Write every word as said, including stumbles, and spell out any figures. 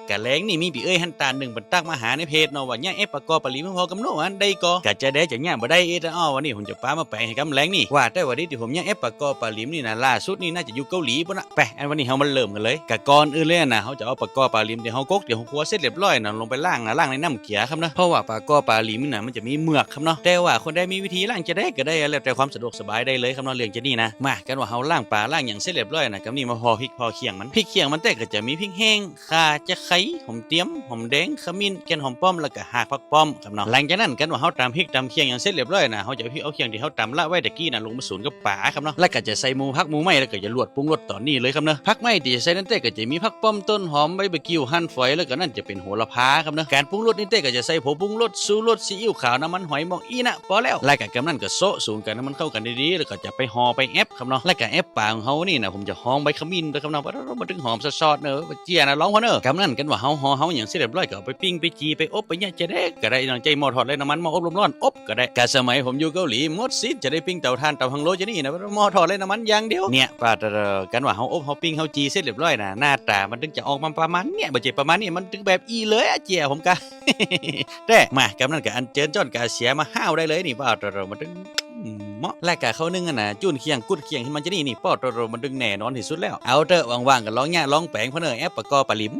กะแลงนี่มีปี้เอ้ยหั้นต้านนึ่งเปิ้นตั๊กมาหาในเพจเนาะ ว่าเยียะแอปปะกอปาหลิมหื้อพ่อกำโน้นอันใดก่อ กะจะแด๋จะเยียะบ่ได้เอ๊ะ อ้อ วันนี้ผมจะปามาแป๋งหื้อกำแลงนี่ ว่าแต่ว่าดีตี้ผมเยียะแอปปะกอปาหลิมนี่นะ ล่าสุดนี่น่าจะอยู่เกาหลีปู๊นนะ ไป อันวันนี้เฮามาเริ่มกั๋นเลย กะก่อนอื่นเลยนะ เฮาจะเอาปะกอปาหลิมตี้เฮากกตี้เฮาคั่วเสร็จเรียบร้อยนะ ลงไปล้างนะ ล้างในน้ำเกลือครับเนาะ เพราะว่าปะกอปาหลิมนี่นะ มันจะมีเหมือกครับเนาะ แต่ว่าคนใดมีวิธีล้างจะใดก็ได้ แล้วแต่ความสะดวกสบายได้เลยครับเนาะ เรื่องจะนี่นะ มา กันว่าเฮาล้างป๋าล้างหยังเสร็จเรียบร้อยนะ กำนี้มาผ่อพริกผ่อเคียงมัน พริกเคียงมันแต๊ก็จะมีพริกแห้ง ข่า จะใค่ หอมเตียม หอมแดง ขมิ้น แก่นหอมป้อม แล้วก็ฮากผักป้อมครับเนาะ หลังจากนั้นกันว่าเฮาต๋ำพริกต๋ำเคียงหยังเสร็จเรียบร้อยนะ เฮาจะเอาพริกเอาเคียงตี้เฮาต๋ำละไว้ตะกี้นะ ลงมาสูนกับป๋าครับเนาะ แล้วก็จะใส่หมูผักหมูไม้ แล้วก็จะลวกปรุงรสต๋อนนี้เลยครับเนาะ ผักไม้ตี้จะใส่นั้นแต๊ก็จะมีผักป้อม ต้นหอม ใบบ่ากิ่วหั่นฝอย แล้วก็นั่นจะเป๋นโหระพาครับเนาะ ก๋านปรุงรสนี่แต๊ก็จะใส่ผงปรุงรส ชูรส ซีอิ๊วขาว น้ำมันหอย หม่องอี้นะ ปอแล้ว แล้วก็กำนั้นก็โซะสูนกั๋นหื้อมันเข้ากั๋นดีๆ แล้วก็จะไปห่อไปแอปครับเนาะ แล้วก็แอปป๋าของเฮานี่นะ ผมจะฮ้องใบขมิ้นไปครับเนาะ ปะโต มันตึงหอมสดๆ เนอะ บ่เจื้อนะ ลองก่อเนอะ กำนั้นกันว่าเฮาห่อเฮาหยังเสร็จเรียบร้อยก็เอาไปปิ้งไปจี่ไปอบไปเยียะจะใดก็ได้ นอกใจ๊หม้อทอดไร้น้ำมัน หม้ออบลมร้อน อบก็ได้ กาสมัยผมอยู่เกาหลี หมดสิทธิ์จะได้ปิ้งเต๋าถ่านเต๋าฮังโลจะนี่นะ หม้อทอดไร้น้ำมันอย่างเดียว เนี่ย ปะโต กันว่าเฮาอบเฮาปิ้งเฮาจี่เสร็จเรียบร้อยนะ หน้าต๋ามันตึงจะออกมาประมาณเนี่ย บ่ใจ้ประมาณนี้ มันตึงแบบอี้เลยอะ เจื้อผมกา แต๊ มา กำนั้นก็อัญเจิญจ้อนก๋าเสียมาห้าวได้เลยนี่ ปะโต มันตึง อืม เหมาะ และก๋าเข้านึ่งอะนะ จู้นเคียงกุ๊ดเคียงหื้อมันจะนี่นี่ ปะโต มันตึงแน่นอนตี้สุดแล้ว เอาเต๊อะ ว่างๆ ก็ลองเยียะลองแป๋งพ่อเน่อ แอปปะกอปาหลิม